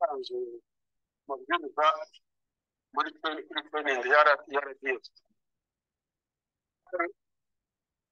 Yatanze amabwiriza muri kuri training ya RDF.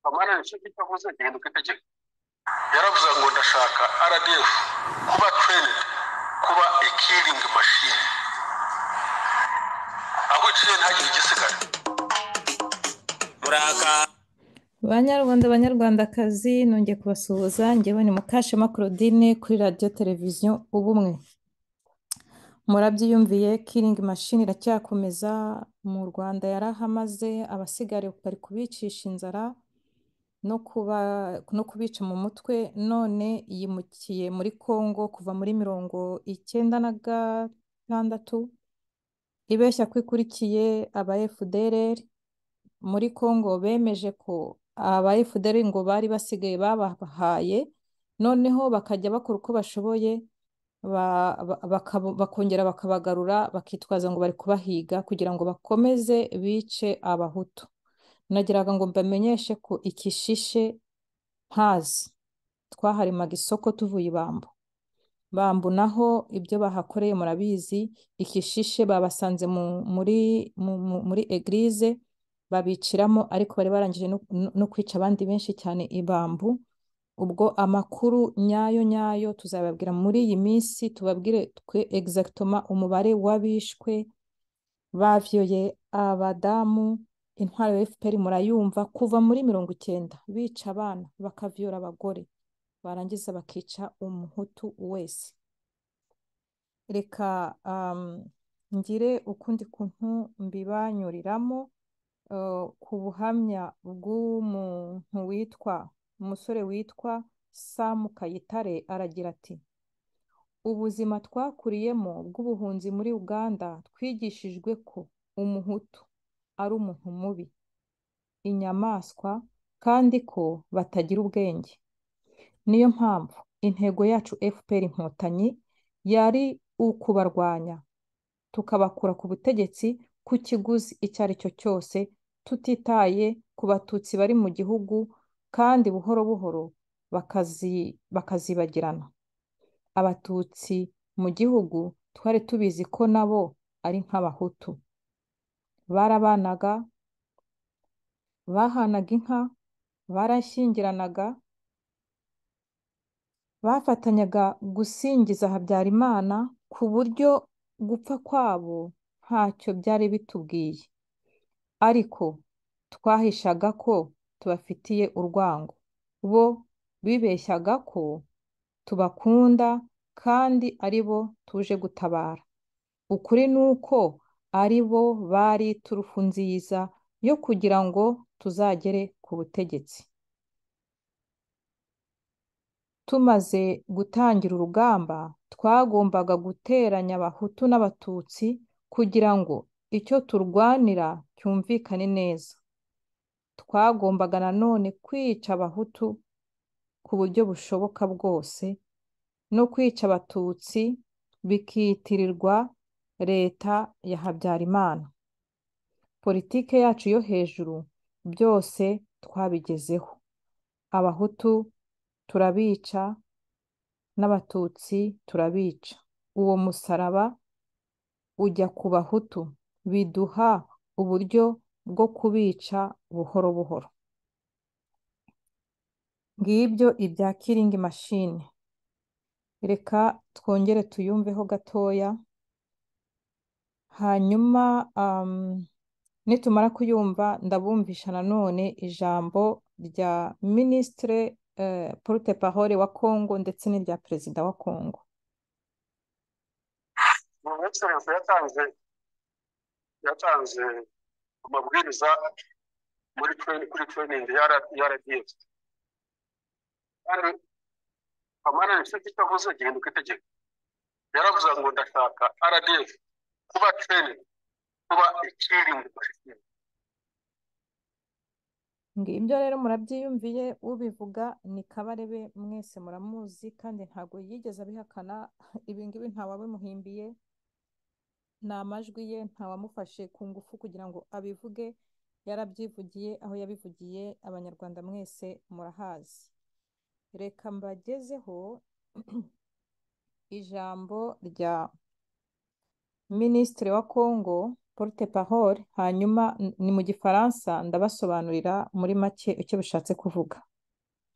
Kamara icyo avuze gihinduka itegeko. Yaravuze ngo ndashaka RDF kuba trained kuba a killing machine, aho iciye ntagire igisigara. Muraka. Banyarwanda, banyarwandakazi, nongeye kubasuhuza. Njyewe ni Mukashema Claudine kuri Radiyo Televiziyo Ubumwe. Murabyiyumviye, killing machine iracyakomeza mu Rwanda, yarahamaze. Abasigare bari kubicisha inzara no kubica mu mutwe. None yimukiye muri Congo kuva muri 96, ibeshya ko ikurikiye aba FDLR. Muri Congo bemeje ko aba FDLR ngo bari basigaye babahaye, noneho bakajya bakora uko bashoboye, bakongera bakabagarura, bakitwaza ngo bari kubahiga kugira ngo bakomeze bice Abahutu. Nagiraga ngo mbamenyeshe ko ikishishe mpazi, twaharimaga isoko tuvuye ibambo bambu, naho ibyo bahakoreye murabizi. Ikishishe babasanze muri église, babiciramo, ariko bari barangije no kwica abandi benshi cyane ibambu. Ubwo amakuru nyayo nyayo tuzababwira muri iyi minsi, tubabwire twe exactement umubare w'abishwe, bavyoye abadamu. Intwaro ya FPR murayumva, kuva muri 90 bica abana, bakavyora abagore, barangiza bakica Umuhutu wese. Reka ngire ukundi kuntu mbibanyuriramo ku buhamya bw'umuntu witwa, umusore witwa Sam Kayitare. Aragira ati: "Ubuzima twakuriyemo bw'ubuhunzi muri Uganda, twigishijwe ko Umuhutu ari umuntu mubi, inyamaswa, kandi ko batagira ubwenge. Niyo mpamvu intego yacu FPR Inkotanyi yari ukubarwanya, tukabakura ku butegetsi ku kiguzi icyo ari cyo cyose, tutitaye ku Batutsi bari mu gihugu, kandi buhoro buhoro bakazibagirana. Abatutsi mu gihugu twari tubizi ko nabo ari nk'Abahutu, barabanaga, bahanaga inka, barashyingiranaga, bafatanyaga gusingiza Habyarimana, ku buryo gupfa kwabo ntacyo byari bitubwiye. Ariko twahishaga ko tubafitiye urwango, bo bibeshyaga ko tubakunda kandi ari bo tuje gutabara. Ukuri ni uko ari bo bari turufu nziza yo kugira ngo tuzagere ku butegetsi. Tumaze gutangira urugamba, twagombaga guteranya Abahutu n'Abatutsi kugira ngo icyo turwanira cyumvikane neza. Twagombaga nanone kwica Abahutu ku buryo bushoboka bwose no kwica Abatutsi bikitirirwa leta ya Habyarimana. Politike yacu yo hejuru byose twabigezeho: Abahutu turabica n'Abatutsi turabica. Uwo musaraba ujya ku Bahutu, biduha uburyo bwo kubica buhoro buhoro." Ngibyo ibya killing machine. Reka twongere tuyumveho gatoya, hanyuma nitumara kuyumva ndabumvisha nanone ijambo rya minisitire porte parole wa Congo ndetse n'irya perezida wa Congo. Mu minsi yatanze amabwiriza muri kuri training ya RDF, kandi Kamara icyo avuze gihinduka itegeko. Yaravuze ngo ndashaka RDF kuba trained kuba a killing machine. Ngibyo rero murabyiyumviye, ubivuga ni Kabarebe, mwese muramuzi, kandi ntabwo yigeze abihakana. Ibi ngibi ntawabimuhimbiye, ni amajwi ye, ntawamufashe ku ngufu kugira ngo abivuge, yarabyivugiye. Aho yabivugiye Abanyarwanda mwese murahazi. Reka mbagezeho ijambo rya Minisitiri wa Congo porte parole, hanyuma ni mu gifaransa, ndabasobanurira muri make icyo bishatse kuvuga. En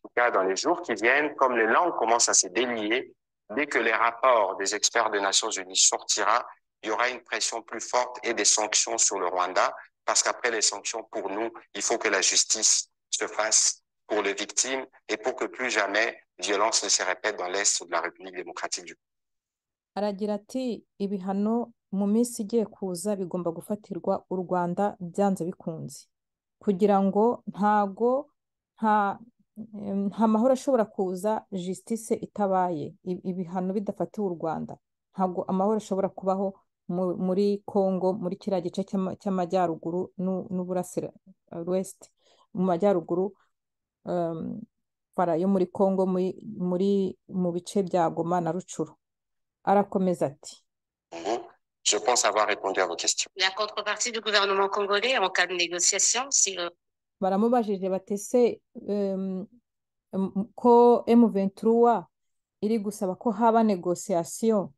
tout cas, dans les jours qui viennent, comme les langues commencent à se délier, dès que les rapports des experts des Nations Unies sortira, il y aura une pression plus forte et des sanctions sur le Rwanda, parce qu'après les sanctions, pour nous, il faut que la justice se fasse pour les victimes et pour que plus jamais violence ne se répète dans l'Est de la République démocratique du Congo. Aragira ati ibihano mu minsi igiye kuza bigomba gufatirwa u Rwanda byanze bikunze, kugira ngo ntago nta mahoro ashobora kuza justice itabaye, ibihano bidafatiwe u Rwanda, ntabwo amahoro ashobora kubaho muri Congo, muri kiriya gice cy'amajyaruguru n'uburasira west, mu majyaruguru yo muri Congo, muri mu bice bya Goma na Rucuru. Arakomeza ati Je pense avoir répondu à vos questions. La contrepartie du gouvernement congolais en cas de négociation, si le baramubajije batese ko M23 iri gusaba ko haba négociation,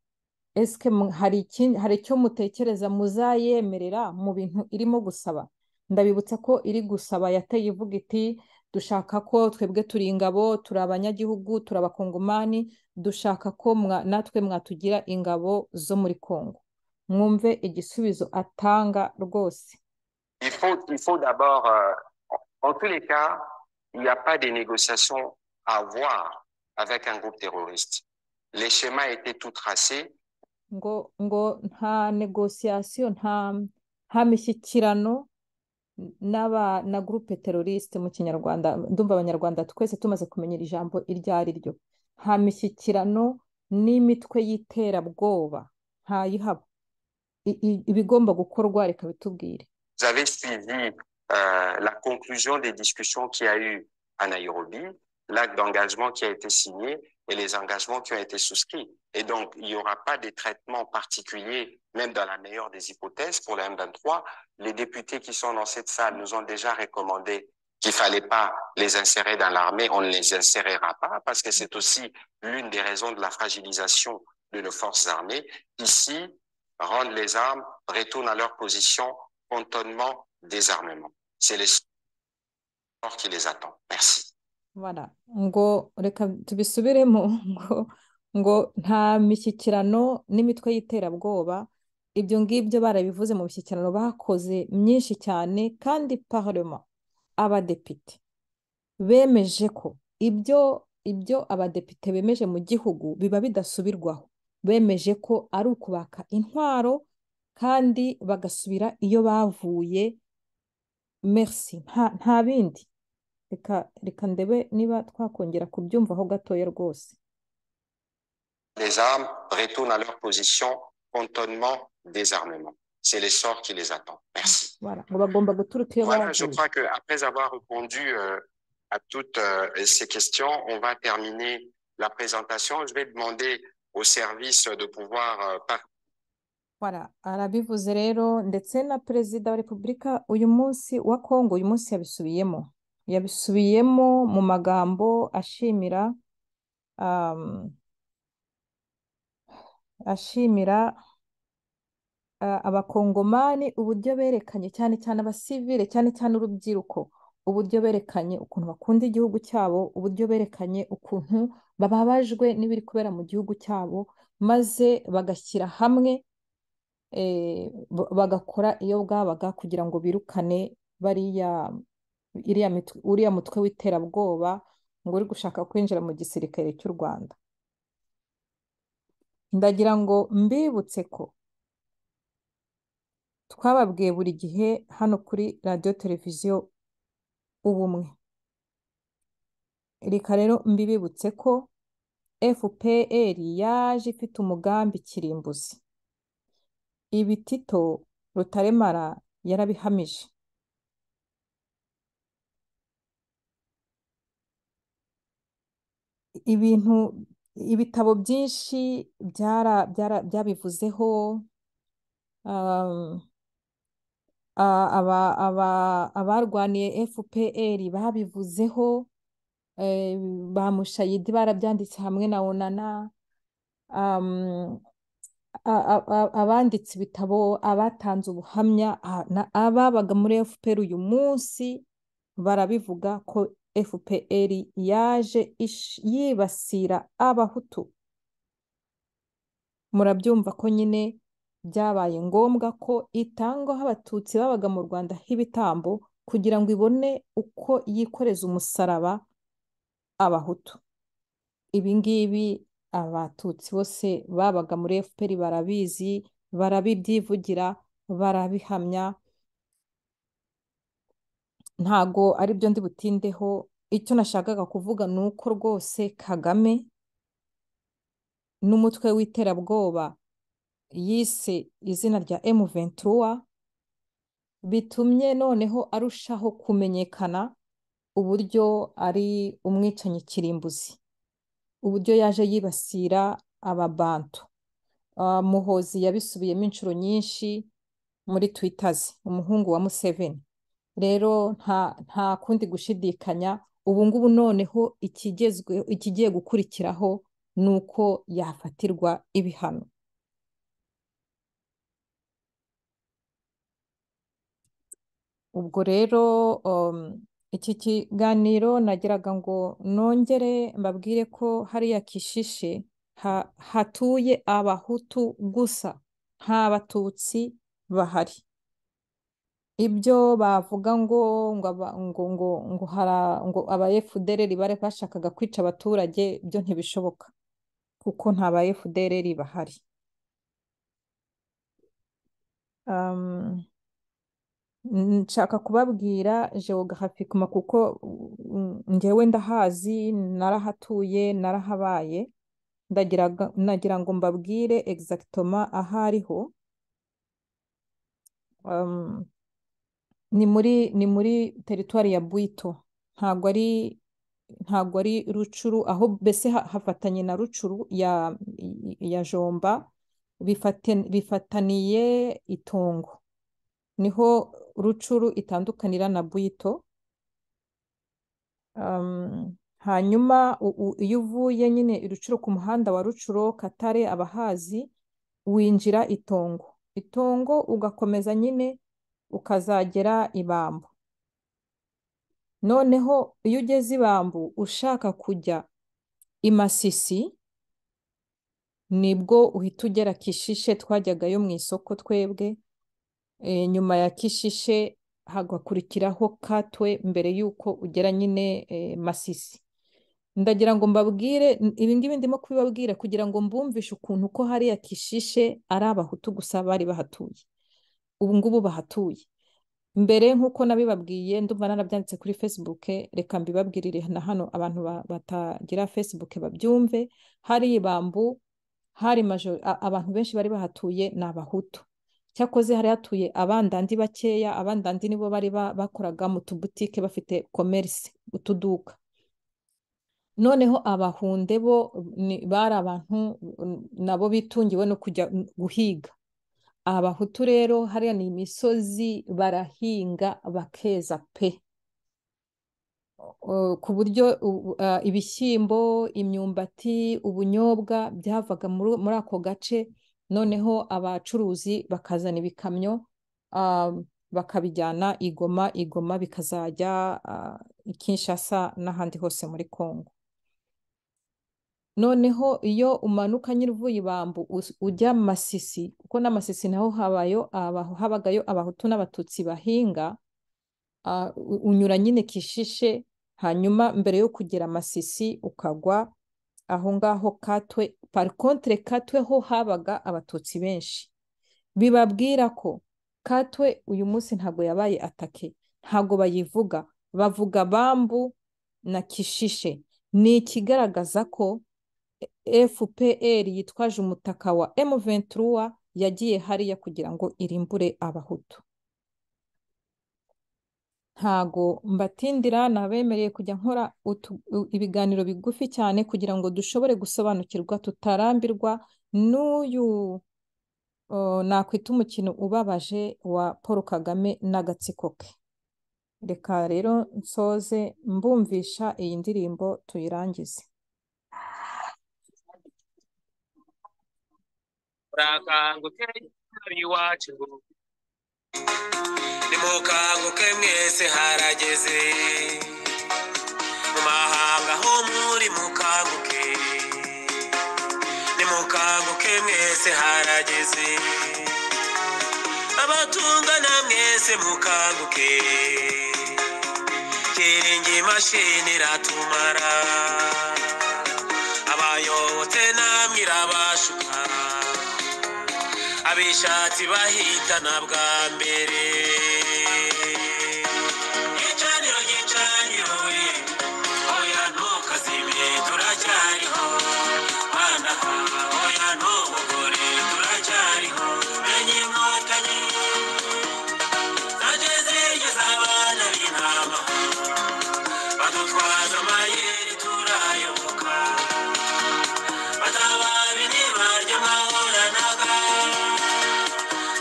est-ce que hari icyo mutekereza muzayemerera mu bintu irimo gusaba? Ndabibutsa ko iri gusaba yateye ivuga iti dushaka ko twebwe turi ingabo, turi abanyagihugu, turi abakongomani, dushaka ko natwe mwatugira ingabo zo muri Congo. Mwumve igisubizo atanga rwose. Il faut d'abord, en tous les cas, il n'y a pas de négociations à avoir avec un groupe terroriste. Les schémas étaient tout tracés. Ngo nta négociation, nta mishyikirano n'aba na groupe terroriste mu kinyarwanda. Ndumva abanyarwanda twese tumaze kumenya ijambo iryo ari ryo. Nta mishyikirano n'imitwe y'iterabwoba, ntayihaba. Ibigomba gukorwa reka bitubwire. Vous avez suivi la conclusion des discussions qu'il y a eu à Nairobi, l'acte d'engagement qui a été signé et les engagements qui ont été souscrits. Et donc, il n'y aura pas de traitement particulier, même dans la meilleure des hypothèses, pour le M23. Les députés qui sont dans cette salle nous ont déjà recommandé qu'il fallait pas les insérer dans l'armée. On ne les insérera pas parce que c'est aussi l'une des raisons de la fragilisation de nos forces armées. Ici, rendre les armes, retournent à leur position, cantonnement, désarmement. C'est le sort qui les attend. Merci. Voilà. Ngo reka tubisubiremo, ngo nta mishyikirano n'imitwe y'iterabwoba. Ibyo ngibyo barabivuze mu mishyikirano bakoze myinshi cyane, kandi parlement abadepite bemeje ko ibyo abadepite bemeje mu gihugu biba bidasubirwaho. Bemeje ko ari ukubaka intwaro kandi bagasubira iyo bavuye. Merci, nta bindi. Reka ndebe niba twakongera kubyumvaho gatoya rwose. Les armes retournent à leur position, cantonnement, désarmement. C'est le sort qui les attend. Merci. Voilà. Ngo bagomba guturuka iyo Voilà, je bavuye. crois que après avoir répondu à toutes ces questions, on va terminer la présentation. Je vais demander au service de pouvoir Voilà, arabivuze rero, ndetse na perezida wa Repubulika uyu munsi wa Congo, uyu munsi yabisubiyemo. Yabisubiyemo mu magambo ashimira abakongomani uburyo berekanye, cyane cyane abasivile, cyane cyane urubyiruko, uburyo berekanye ukuntu bakunda igihugu cyabo, uburyo berekanye ukuntu bababajwe n'ibiri kubera mu gihugu cyabo, maze bagashyira hamwe, bagakora iyo bwabaga kugira ngo birukane uriya mutwe w'iterabwoba ngo uri gushaka kwinjira mu gisirikare cy'u Rwanda. Ndagira ngo mbibutse ko twababwiye buri gihe hano kuri radiyo televiziyo Ubumwe. Reka rero mbibibutse ko FPR yaje ifite umugambi kirimbuzi. Ibi Tito Rutaremara yarabihamije. Ibitabo byinshi byabivuzeho, abarwaniye FPR babivuzeho, ba Mushayidi barabyanditse hamwe na Onana, Abanditse ibitabo, abatanze ubuhamya, ababaga muri FPR uyu munsi barabivuga ko FPR yaje yibasira abahutu. Murabyumva ko nyine byabaye ngombwa ko itangwaho abatutsi babaga mu Rwanda h'ibitambo kugira ngo ibone uko yikoreza umusaraba abahutu. Ibi ngibi abatutsi bose babaga muri FPR barabizi, barabibyivugira, barabihamya. Ntago ari byo ndi butindeho. Icyo nashakaga kuvuga ni uko rwose Kagame n'umutwe w'iterabwoba yise izina rya M23 bitumye noneho arushaho kumenyekana uburyo ari umwicanyi kirimbuzi, uburyo yaje yibasira ababantu. Muhozi yabisubiyemo inshuro nyinshi muri Twitter ze, umuhungu wa Museveni. Rero nta kundi gushidikanya, ubu ngubu noneho ikigiye gukurikiraho ni uko yafatirwa ibihano. Ubwo rero iki kiganiro nagiraga ngo nongere mbabwire ko hariya Kishishe hatuye abahutu gusa, nta batutsi bahari. Ibyo bavuga ngo ngo ngo ngo ngo ngo aba FDLR bari bashakaga kwica abaturage, byo ntibishoboka kuko nta ba FDLR bahari. Nshaka kubabwira geographiquement kuko njyewe ndahazi, narahatuye, narahabaye. Nagira ngo mbabwire exactement aho ariho. Ni muri teritwari ya Bwito, ntabwo ari Rucuru, aho mbese hafatanye na Rucuru ya Jomba, bifataniye itongo. Niho Rucuru itandukanira na Bwito. Hanyuma iyo uvuye nyine Rucuru ku muhanda wa Rucuro Katare abahazi, winjira itongo, itongo ugakomeza nyine ukazagera Ibambu. Noneho iyo ugeze Ibambu ushaka kujya i Masisi, nibwo uhita ugera Kishishe. Twajyagayo mu isoko twebwe. Nyuma ya Kishishe hagakurikiraho Katwe mbere yuko ugera nyine Masisi. Ndagira ngo mbabwire ibi ngibi, ndimo kubibabwira kugira ngo mbumvishe ukuntu ko hariya Kishishe ari abahutu gusa bari bahatuye, ubu ngubu bahatuye. Mbere nk'uko nabibabwiye, ndumva narabyanditse kuri Facebook, reka mbibabwirire na hano abantu batagira Facebook babyumve. Hari Ibambu, hari abantu benshi bari bahatuye ni abahutu. Cyakoze hari hatuye abandandi bakeya, abandandi nibo bari bakoraga mu tubutike bafite commerce, utuduka. Noneho abahunde bo bari abantu nabo bitungiwe no kujya guhiga. Abahutu rero hariya ni imisozi, barahinga bakeza pe, ku buryo ibishyimbo, imyumbati, ubunyobwa byavaga muri ako gace. Noneho abacuruzi bakazana ibikamyo bakabijyana i Goma, i Goma bikazajya i Kinshasa n'ahandi hose muri Kongo. Noneho iyo umanuka nyine uvuye Ibambu ujya Masisi, kuko na Masisi naho habagayo abahutu n'abatutsi bahinga, unyura nyine Kishishe, hanyuma mbere yo kugera Masisi ukagwa aho ngaho Katwe. Par contre Katwe ho habaga abatutsi benshi. Bibabwira ko Katwe uyu munsi ntago yabaye atake, ntago bayivuga, bavuga Bambu na Kishishe. Ni ikigaragaza ko FPR yitwaje umutaka wa M23 yagiye hariya kugira ngo irimbure abahutu. Ntago mbatindira, nabemereye kujya nkora ibiganiro bigufi cyane kugira ngo dushobore gusobanukirwa tutarambirwa n'uyu nakwita umukino ubabaje wa Paul Kagame n'agatsiko ke. Reka rero nsoze mbumvisha iyi ndirimbo tuyirangize. Murakanguke iwacu, nimukanguke mwese harageze, mu mahanga ho muri mukanguke, nimukanguke mwese harageze, abatungana mwese mukanguke, kiringi imashini iratumara, abayobotse namwe irabashuka, abishatsi bahitana bwa mbere. Gicaniro gicaniro we, oya ntukazime turacyariho, Rwanda oya ntubugore turacyariho, menye inkotanyi zaje zigeze abana b'intama, badutwaza amayeri turayoboka, batababi ntibarya mwahoranaga,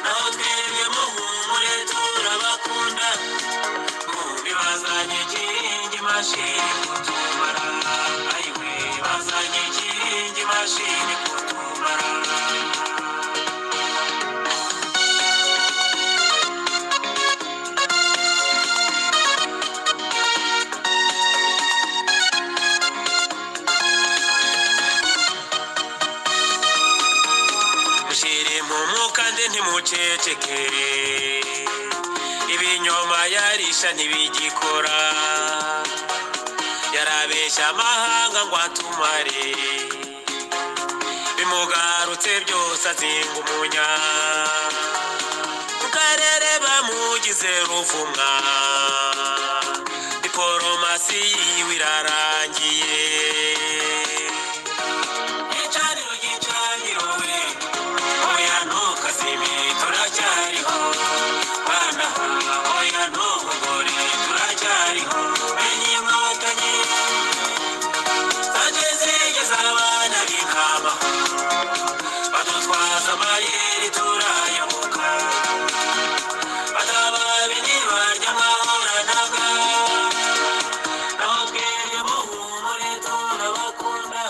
naho twebwe muhumure turabakunda, nkumbi bazanye ikiringi mashini kutumara, ayiwe bazanye ikiringi mashini kutumara. Mushyire mu kandi ntimuceceke, ibinyoma yarisha ntibigikora, yarabeshya amahanga ngo atumare, bimugarutse byose azinga umunya, mu karere bamugize ruvumwa, diporomasi yiwe irarangiye. Gicaniro gicaniro we, oya ntukazime turacyariho, Rwanda oya ntubugore turacyariho, menye inkotanyi zaje zigeze abana b'intama, badutwaza amayeri turayoboka, batababi ntibarya mwahoranaga, naho twebwe muhumure turabakunda,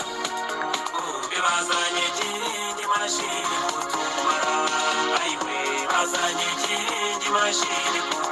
kumbi bazanye ikiringi mashini kutumara, ayiwe bazanye ikiringi mashini kutumara.